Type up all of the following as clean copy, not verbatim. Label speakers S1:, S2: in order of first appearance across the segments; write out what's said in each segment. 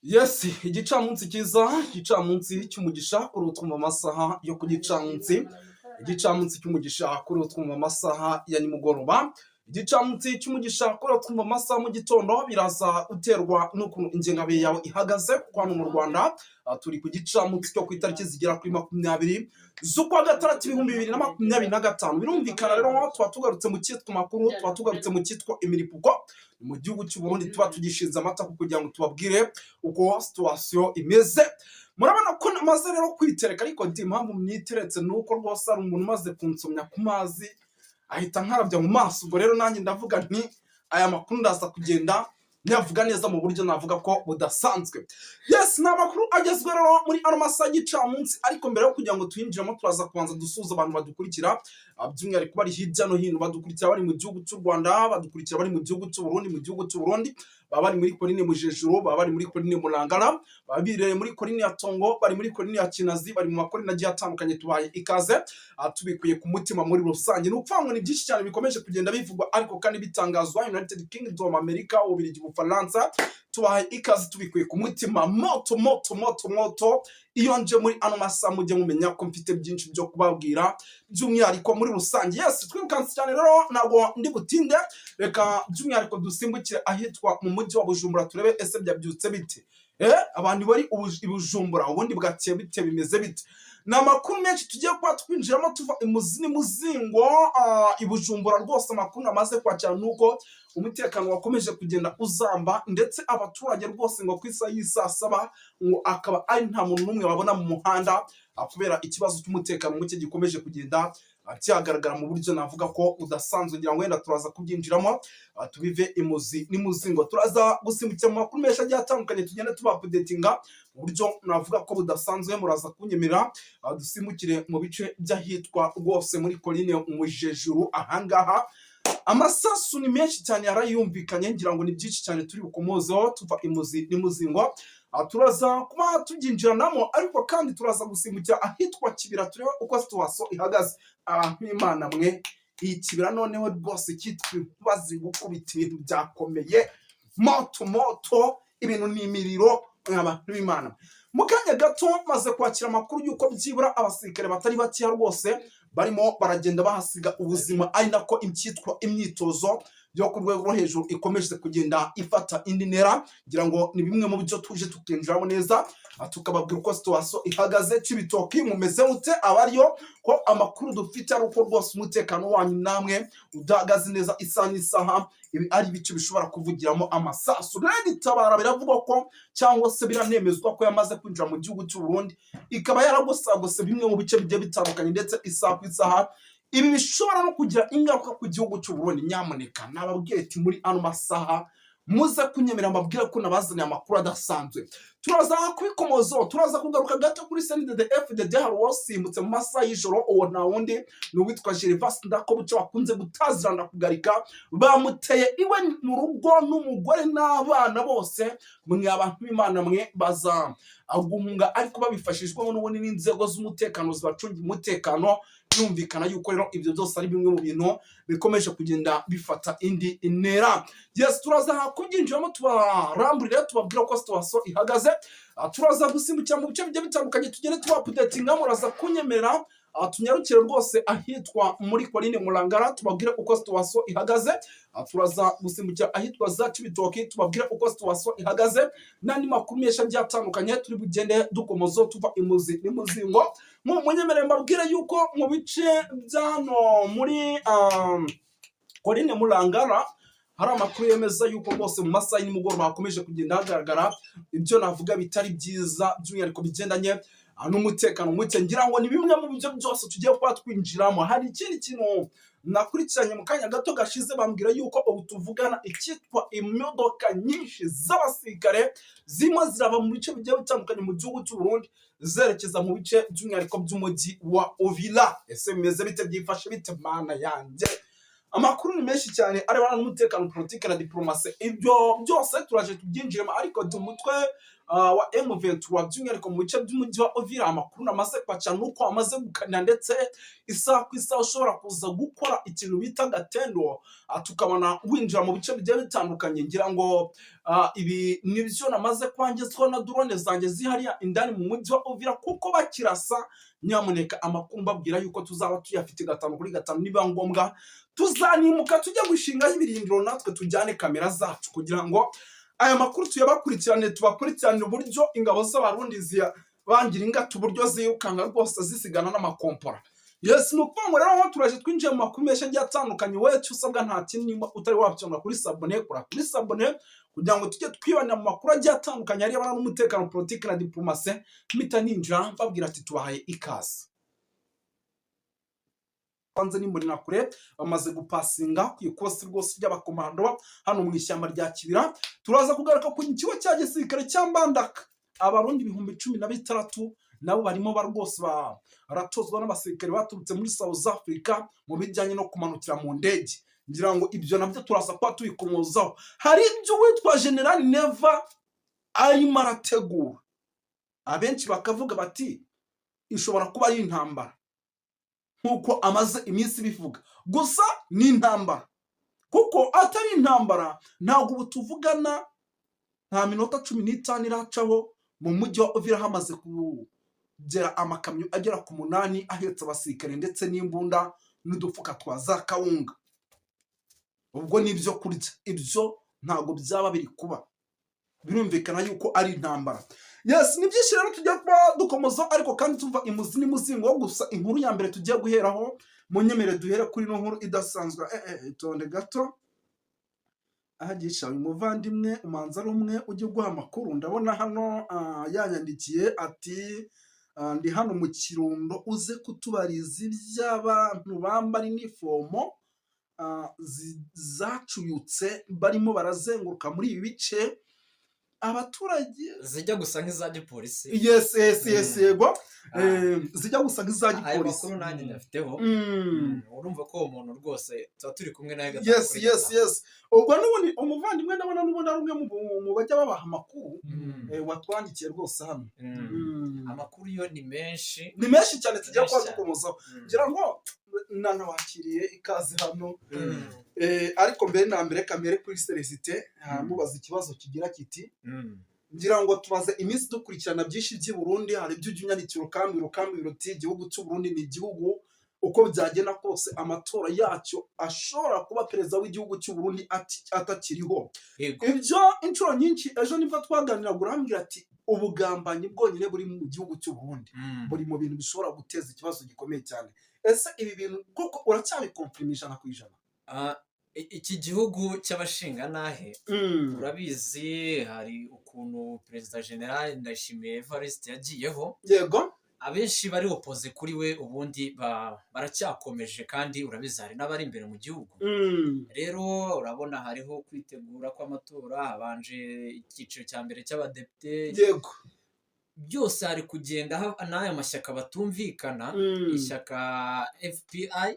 S1: Yes, igicamunsi cyiza, igicamunsi cy'umugisha kuri utwumva amasaha yo ku gicamunsi, igicamunsi cy'umugisha kuri utwumva amasaha ya nimugoroba, igicamunsi cy'umugisha kuri utwumva amasaha mu gitondo. Biraza guterwa n'ukuntu ingengabihe yawe ihagaze, kuko hano mu Rwanda turi ku gicamunsi cyo ku itariki zigera kuri 20 z'ukwa gatandatu 2025. Birumvikana rero, tuba tugarutse mu cyitwa makuru, tuba tugarutse mu cyitwa imiripuko mu gihugu cy'u Burundi, tuba tugishinze amata kugira ngo tubabwire uko situation imeze. Murabona ko namaze rero kwitereka, ariko ndi impamvu mwiteretse ni uko rwose hari umuntu umaze kunsomya ku mazi ahita nkarabya mu maso. Ubwo rero nanjye ndavuga nti aya makuru ndaza kugenda nyavuga neza mu buryo navuga ko budasanzwe. Yes, ni amakuru agezwe rero muri ano masaha y'igicamunsi, ariko mbere yo kugira ngo tuyinjiremo, turaza kubanza dusuhuza abantu badukurikira, by'umwihariko bari hirya no hino, badukurikira bari mu gihugu cy'u Rwanda, badukurikira bari mu gihugu cy'u Burundi. Mu gihugu cy'u Burundi baba bari muri Korine Mujejuru, baba bari muri Korine Murangara, baba birereye muri Korine ya Tongo, bari muri Korine ya Kinazi, bari mu makorine agiye atandukanye. Tubaye ikaze tubikuye ku mutima muri rusange. Ni ukuvuga ngo ni byinshi cyane bikomeje kugenda bivugwa ariko kandi bitangazwa United Kingdom, Amerika, Ububiligi, Ubufaransa. Tubahaye ikaze tubikuye ku mutima. Moto moto moto moto, iyo nje muri ano masaha mujye mumenya ko mfite byinshi byo kubabwira, by'umwihariko muri rusange. Yes, twirukanse cyane rero, ntabwo ndi butinde. Reka by'umwihariko dusimbukire ahitwa mu mujyi wa Bujumbura, turebe ese byabyutse bite? Abantu bari i Bujumbura ubundi bwakeye bite? Bimeze bite? Ni amakuru menshi tugiye kuba twinjiramo tuva imuzi n'umuzingo i Bujumbura. Rwose amakuru namaze kwakira ni uko umutekano wakomeje kugenda uzamba, ndetse abaturage rwose ngo ku isaha y'isaa saba ngo akaba ari nta muntu n'umwe babona mu muhanda, kubera ikibazo cy'umutekano muke gikomeje kugenda cyagaragara mu buryo navuga ko budasanzwe. Ngira ngo wenda turaza kubyinjiramo, tubive imuzi n'imuzingo. Turaza gusimbukira mu makuru menshi agiye atandukanye, tugende tuba-updatinga mu buryo navuga ko budasanzwe. Muraza kunyemerera dusimbukire mu bice by'ahitwa rwose muri Korine Mujejuru. Ahangaha amasasu ni menshi cyane yarayumvikanye, ngira ngo ni byinshi cyane turi bukomozeho tuva imuzi n'imuzingo. Turaza kuba tubyinjiranamo, ariko kandi turaza gusimbukira ahitwa Kibira, turebe uko situation ihagaze. Abantu b'Imana mwe, iyi Kibira noneho rwose cyitwa inkuba ziri gukubita, ibintu byakomeye, moto moto, ibintu ni imiriro. Abantu b'Imana, mu kanya gato maze kwakira amakuru y'uko byibura abasirikare batari bakeya rwose barimo baragenda bahasiga ubuzima, ari nako icyitwa imyitozo yo ku rwego rwo hejuru ikomeje kugenda ifata indi ntera. Ngira ngo ni bimwe mu byo tuje tukinjiramo neza, tukababwira uko situation ihagaze. Cibitoki mumeze mute? Abariyo ko amakuru dufite ari uko rwose umutekano wanyu namwe udahagaze neza, isaha n'isaha ibi ari ibice bishobora kuvugiramo amasasu. Rero Tabara biravugwa ko, cyangwa se biranemezwa ko yamaze kwinjira mu gihugu cy'u Burundi, ikaba yaragosagose bimwe mu bice bigiye bitandukanye, ndetse isaha ku isaha ibi bishobora no kugira ingaruka ku gihugu cy'u Burundi. Nyamuneka nababwire ati muri ano masaha muze kunyemera mbabwire ko nabazaniye amakuru adasanzwe. Turaza kubikomozaho, turaza kugaruka gato kuri CNDD FDD. Hari uwasimbutse mu masaha y'ijoro, uwo nta wundi ni uwitwa Gervas Ndakobuca bakunze gutazirana kugarika. Bamuteye iwe mu rugo n'umugore n'abana bose. Mwe abantu b'Imana mwe, baza guhunga ariko babifashijwemo n'ubundi n'inzego z'umutekano zibacungira umutekano. Birumvikana yuko rero ibyo byose ari bimwe mu bintu bikomeje kugenda bifata indi ntera. Yes, turaza kubyinjiramo, tubaramburire, tubabwira ko situation ihagaze. Turaza gusimbukira mu bice bigiye bitandukanye, tugende tuba-updatinga. Muraza kunyemerera tunyarukire rwose ahitwa muri Korine Murangara, tubabwire uko situation ihagaze. Turaza gusimbukira ahitwa za Cibitoki, tubabwire uko situation ihagaze n'andi makuru menshi agiye atandukanye turi bugende dukomozo tuva imuzi n'imuzingo. Mu munyemerere mbabwire yuko mu bice by'hano muri Korine Murangara hari amakuru yemeza yuko rwose mu masaha y'imugoroba hakomeje kugenda hagaragara ibyo navuga bitari byiza, by'umwihariko bigendanye n'umutekano muke. Ngira ngo ni bimwe mu byo byose tugiye kuba twinjiramo. Hari ikindi kintu nakurikiranye mu kanya gato gashize, bambwira yuko ubu tuvugana icyitwa imodoka nyinshi z'abasirikare zirimo zirava mu bice bigiye bitandukanye mu gihugu cy'u Burundi, zerekeza mu bice by'umwihariko by'umujyi wa Uvira. Ese bimeze bite? Byifashe bite? Mana yanjye! Amakuru ni menshi cyane arebana n'umutekano, politiki na diplomasi. Ibyo byose turaje tubyinjiremo, ariko umutwe wa M23, by'umwihariko mu bice by'umujyi wa Uvira, amakuru namaze kwaca nuko amaze gukanira, ndetse isaha ku isaha ushobora kuza gukora ikintu bita gatendo, tukabona winjira mu bice bigiye bitandukanye. Ngira ngo ibi nibyo namaze kwangizwa na drone zanjye zihariya indani mu mujyi wa Uvira, kuko bakirasa. Nyamuneka, amakuru mbabwira yuko tuzaba tuyafite gatanu kuri gatanu. Niba ngombwa tuzanimuka tujya gushingaho ibirindiro, natwe tujyane kamera zacu kugira ngo aya makuru tuyabakurikirane, tubakurikiranire uburyo ingabo z'Abarundi zibangira ingata, uburyo zirukanka rwose zisigana n'amakompora. Yes, ni ukuvuga ngo rero aho turaje twinjiye mu makuru menshi agiye atandukanye. Wowe icyo usabwa nta kindi, niba utari wabyonga kuri s'abonner, kora kuri s'abonner kugira ngo tujye twibanira mu makuru agiye atandukanye arebana n'umutekano, politiki na diplomasi. Mpita ninjira mbabwira ati tubahaye ikaze. Banze n'Imbonerakure bamaze gupasinga ku ikosi rwose ry'abakomando hano mu ishyamba rya Kibira. Turaza kugaruka ku kigo cya gisirikare cya Mbandaka. Abarundi 16,000 nabo barimo rwose baratozwa n'abasirikare baturutse muri South Africa mu bijyanye no kumanukira mu ndege. Ngira ngo ibyo nabyo turaza kuba tubikomozaho. Hari ibyo uwitwa General Neva arimo arategura, abenshi bakavuga bati ishobora kuba ari intambara nk'uko amaze iminsi bivuga. Gusa ni intambara, kuko atari intambara ntabwo ubu tuvugana nta minota 15 iracaho mu mujyi wa Uvira hamaze kugera amakamyo agera ku 8 ahetse abasirikare ndetse n'imbunda n'udufuka twa za kawunga, ubwo ni ibyo kurya. Ibyo ntabwo byaba biri kuba, birumvikana yuko ari intambara. Yes, ni byinshi rero tugiye kuba dukomoza, ariko kandi tuva imuzi n'imuzingo. Gusa inkuru ya mbere tugiye guheraho, munyemere duhere kuri ino nkuru idasanzwe. Itonde gato ahagisha uyu muvandimwe, umanza ari umwe ujya uguha amakuru. Ndabona hano yanyandikiye ati ndi hano mu Kirundo, uze kutubariza iby'abantu bambara inifomo zacuyutse barimo barazenguruka muri ibi bice abaturage.
S2: Zijya gusa nk'iza gipolisi.
S1: Yes, yego. Zijya gusa nk'iza
S2: Ayo
S1: gipolisi.
S2: makuru nanjye nyafiteho. Urumva ko uwo muntu rwose tuba turi kumwe nawe gatanu kuri gatanu.
S1: Yes, ubwo n'ubundi umuvandimwe ndabona n'ubundi ari umwe mu bajya babaha amakuru watwandikiye rwose hano.
S2: Amakuru yo ni menshi.
S1: Ni menshi cyane tugiye
S2: Menshi
S1: kuba
S2: cyane.
S1: dukomozaho. Ngira ngo nanabakiriye ikaze hano. Ariko mbere na mbere kamere kuri Celestin, mubaza ikibazo kigira kiti: ngira ngo tumaze iminsi dukurikirana byinshi by'i Burundi. Hari ibyo ujya unyandikira ukambwira uti igihugu cy'u Burundi ni igihugu uko byagenda kose amatora yacyo ashobora kuba perezida w'igihugu cy'u Burundi atakiriho. Ibyo inshuro nyinshi, ejo nibwo twaganiraga, urambwira ati ubugambanyi bwonyine buri mu gihugu cy'u Burundi buri mu bintu bishobora guteza ikibazo gikomeye cyane. Ese ibi bintu koko uracyabikomfirima 100%?
S2: Iki gihugu cy'abashingantahe, urabizi, hari ukuntu Perezida General Ndayishimiye Evariste yagiyeho. Abenshi bari opposé kuri we, ubundi baracyakomeje, kandi urabizi hari n'abari imbere mu gihugu. Rero urabona hariho kwitegura kw'amatora, habanje icyiciro cya mbere cy'abadepite. Byose hari kugenda n'aya mashyaka batumvikana. Ishyaka FPI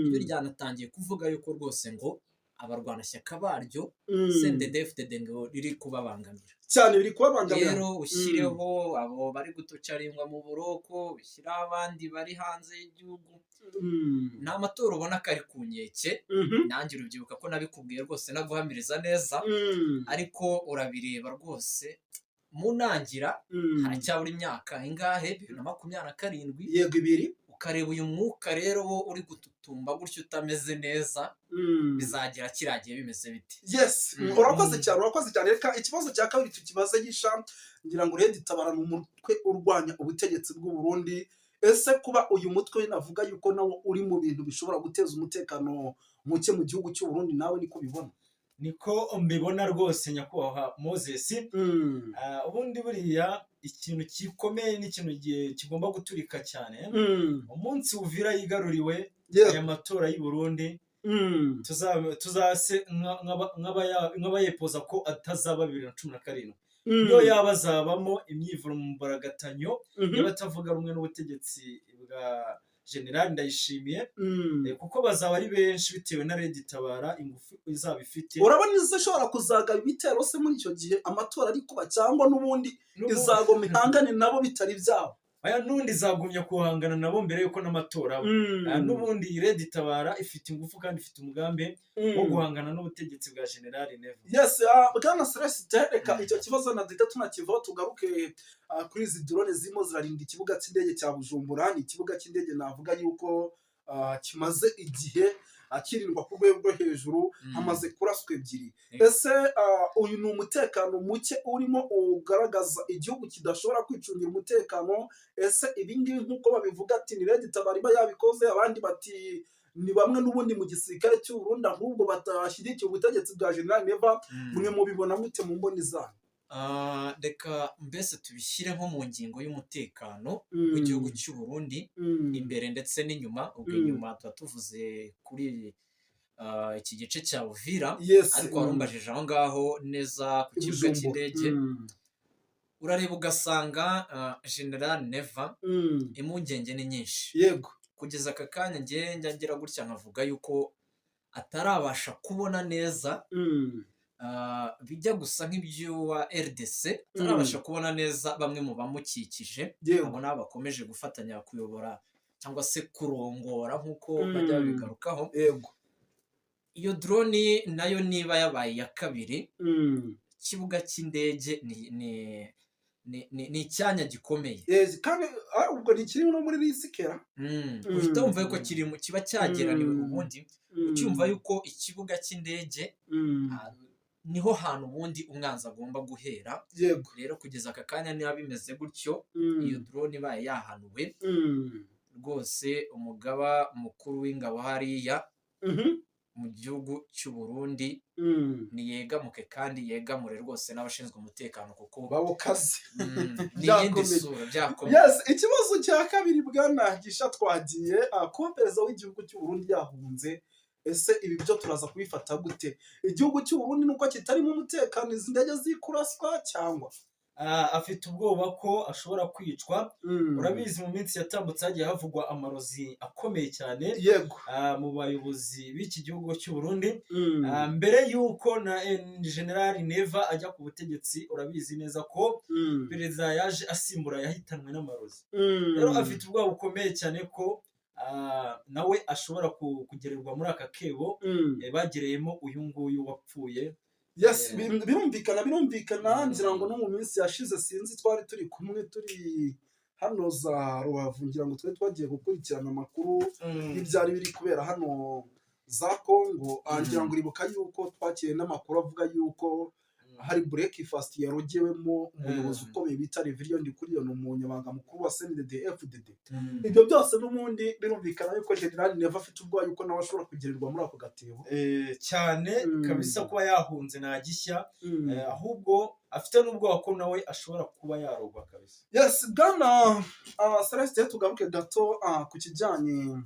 S2: ryo ryanatangiye kuvuga yuko rwose ngo abarwanashyaka baryo CNDD-FDD ngo riri kubabangamira.
S1: Cyane, biri kubabangamira.
S2: Rero ushyireho abo bari gutocaringwa mu buroko, ushyireho abandi bari hanze y'igihugu, ni amatora ubona ko ari ku nkeke. Nanjye urubyibuka ko nabikubwiye rwose naguhamiriza neza. Ariko urabireba rwose mu ntangira haracyabura imyaka ingahe? 2027.
S1: Yego, 2.
S2: Ukareba uyu mwuka rero wo uri gututumba gutyo utameze neza, bizagera kiragiye bimeze biti?
S1: Yes. Urakoze cyane, urakoze cyane. Reka ikibazo cya kabiri tukibaze gisha. Ngira ngo RED Tabara ni umutwe urwanya ubutegetsi bw'u Burundi. Ese kuba uyu mutwe navuga yuko nawo uri mu bintu bishobora guteza umutekano muke mu gihugu cy'u Burundi, nawe niko ubibona?
S3: Niko mbibona rwose, nyakubahwa Moses. Ubundi buriya ikintu gikomeye n'ikintu kigomba guturika cyane umunsi Uvira yigaruriwe, aya matora y'u Burundi tuzase nk'abayepoza ko atazaba 2017. Niyo yaba azabamo imyivumbagatanyo y'abatavuga rumwe n'ubutegetsi bwa General Ndayishimiye, kuko bazaba ari benshi bitewe na Red Tabara ingufu izaba ifite.
S1: Urabona izishobora kuzagaba ibitero se muri icyo gihe amatora ari kuba, cyangwa n'ubundi izagoma ihangane nabo bitari byabo?
S3: Aya n'ubundi izagumya guhangana nabo mbere y'uko n'amatora aba. N'ubundi Red Tabara ifite ingufu kandi ifite umugambi wo guhangana n'ubutegetsi bwa General Neva.
S1: Yes, bwana Celestin, reka icyo kibazo na duhita tunakivaho, tugaruke kuri izi drone zirimo zirarinda ikibuga cy'indege cya Bujumbura. Ni ikibuga cy'indege navuga yuko kimaze igihe kirindwa ku rwego rwo hejuru, hamaze kuraswa ebyiri. Ese uyu ni umutekano muke urimo ugaragaza igihugu kidashobora kwicungira umutekano? Ese ibi ngibi nk'uko babivuga ati ni Red Tabara iba yabikoze, abandi bati ni bamwe n'ubundi mu gisirikare cy'u Burundi ahubwo batashyigikiye ubutegetsi bwa General Neva, mwe mubibona mute mu mboni zanyu?
S2: Reka mbese tubishyire nko mu ngingo y'umutekano w'igihugu cy'u Burundi imbere ndetse n'inyuma. Ubwo inyuma tuba tuvuze kuri iki gice cya Uvira, ariko warumbajije aho ngaho neza ku kibuga
S1: Bujumbura.
S2: cy'indege. Urareba ugasanga General Neva impungenge ni nyinshi. Kugeza aka kanya njye njya ngira gutya nkavuga yuko atarabasha kubona neza, bijya gusa nk'iby'uwa RDC, atarabasha kubona neza bamwe mu bamukikije. Abo nabo bakomeje gufatanya kuyobora cyangwa se kurongora nk'uko bajya babigarukaho. Iyo drone nayo niba yabaye iya kabiri, ikibuga cy'indege ni icyanya gikomeye.
S1: Yes, kandi ubwo ntikiri no muri risikera.
S2: Uhita wumva yuko kiri mu kiba cyageraniwe. Ubundi ucyumva yuko ikibuga cy'indege niho hantu ubundi umwanzi agomba guhera. Rero kugeza aka kanya niba bimeze gutyo, iyo drone ibaye yahanuwe, rwose umugaba mukuru w'ingabo hariya mu gihugu cy'u Burundi niyegamuke kandi yegamure rwose n'abashinzwe umutekano, kuko
S1: Bawukaze.
S2: Ni iyindi
S1: Byakomeye.
S2: sura, byakomeye.
S1: Yes, ikibazo cya kabiri, bwana Gisha, twagiye kuba perezida w'igihugu cy'u Burundi yahunze. Ese ibi byo turaza kubifata gute? Igihugu cy'u Burundi nuko kitarimo umutekano, izi ndege zikuraswa, cyangwa?
S3: Afite ubwoba ko ashobora kwicwa. Urabizi, mu minsi yatambutse hagiye havugwa amarozi akomeye cyane mu bayobozi b'iki gihugu cy'u Burundi. Mbere y'uko na General Neva ajya ku butegetsi, urabizi neza ko perezida yaje asimbura yahitanwe n'amarozi. Rero afite ubwoba bukomeye cyane ko nawe ashobora kugererwa muri aka kebo bagereyemo uyu nguyu wapfuye.
S1: Yes, birumvikana, birumvikana. Ngira ngo no mu minsi yashize, sinzi, twari turi kumwe, turi hano za Rubavu, ngira ngo twari twagiye gukurikirana amakuru y'ibyari biri kubera hano za Kongo. Ngira ngo uribuka yuko twakiriye n'amakuru avuga yuko hari breakfast yarogewemo umuyobozi ukomeye bita Reverien Ndikuriyo, ni umunyamabanga mukuru wa CNDD FDD. Ibyo byose n'ubundi birumvikana yuko General Neva afite ubwoba yuko nawe ashobora kugererwa muri ako gatebo.
S3: Cyane kabisa, kuba yahunze nta gishya, ahubwo afite n'ubwoba ko nawe ashobora kuba yarogwa kabisa.
S1: Yes, bwana Celestin, tugaruke gato ku kijyanye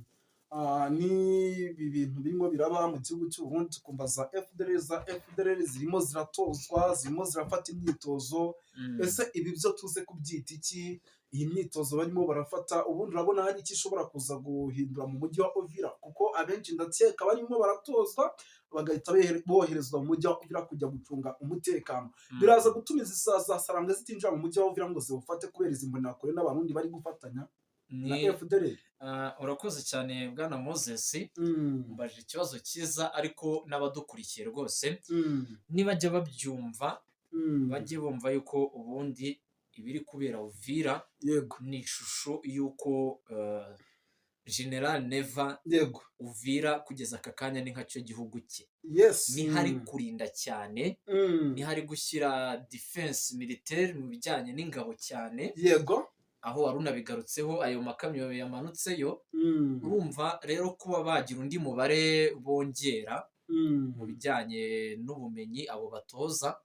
S1: n'ibi bintu birimo biraba mu gihugu cy'u Burundi, tukumva za FDLR, za FDLR zirimo ziratozwa, zirimo zirafata imyitozo. Ese ibi byo tuze kubyita iki? Iyi myitozo barimo barafata, ubundi urabona hari icyo ishobora kuza guhindura mu mujyi wa Uvira? Kuko abenshi ndakeka barimo baratozwa bagahita boherezwa mu mujyi wa Uvira kujya gucunga umutekano. Biraza gutuma izi za Sarambwe zitinjira mu mujyi wa Uvira ngo ziwufate kubera izi mbonerakure n'Abarundi bari gufatanya na FDLR?
S2: Urakoze cyane, bwana Moses. Mbajije ikibazo cyiza, ariko n'abadukurikiye rwose nibajya babyumva, bajye bumva yuko ubundi ibiri kubera Uvira ni ishusho y'uko General Neva Uvira kugeza aka kanya ni nka cyo gihugu cye, niho ari kurinda cyane, niho ari gushyira defense militaire mu bijyanye n'ingabo cyane, aho wari unabigarutseho, ayo makamyo yamanutseyo. Urumva rero kuba bagira undi mubare bongera mu bijyanye n'ubumenyi abo batoza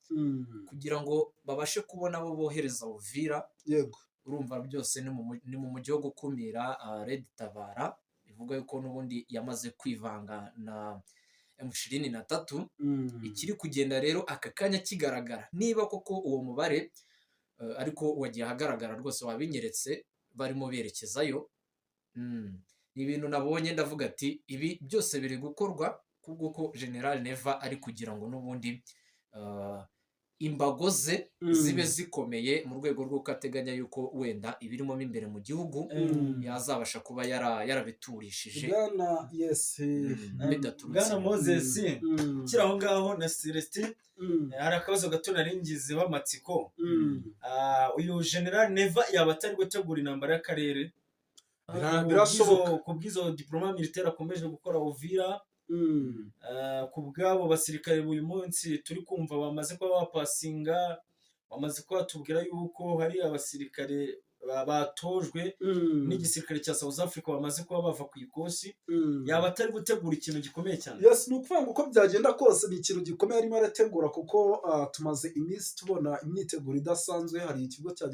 S2: kugira ngo babashe kubona abo bohereza Uvira, urumva byose ni mu mujyi wo gukumira Red Tabara, bivuga yuko n'ubundi yamaze kwivanga na M23. Ikiri kugenda rero aka kanya kigaragara, niba koko uwo mubare ariko wagiye ahagaragara rwose, wabinyeretse, barimo berekezayo. Ni ibintu nabonye ndavuga ati ibi byose biri gukorwa kubw'uko General Neva ari kugira ngo n'ubundi imbago ze zibe zikomeye, mu rwego rw'uko ateganya yuko wenda ibirimo mo imbere mu gihugu yazabasha kuba yarabiturishije
S1: Bwana, yes.
S2: Bidaturutse
S3: Bwana
S2: inyuma.
S3: Moses, ukiri aho ngaho na Celestin, hari akabazo gato nari ngizeho amatsiko. Uyu General Neva yaba atari gutegura intambara y'akarere?
S1: Birashoboka.
S3: Ku bw'izo diplôme militaire akomeje gukora Uvira, ku bw'abo basirikare uyu munsi turi kumva bamaze kuba bapasinga, bamaze kuba batubwira yuko hari abasirikare batojwe n'igisirikare cya South Africa bamaze kuba bava ku ikosi, yaba atari gutegura ikintu gikomeye cyane?
S1: Yes, ni ukuvuga ngo uko byagenda kose ni ikintu gikomeye arimo arategura, kuko tumaze iminsi tubona imyiteguro idasanzwe. Hari ikigo cya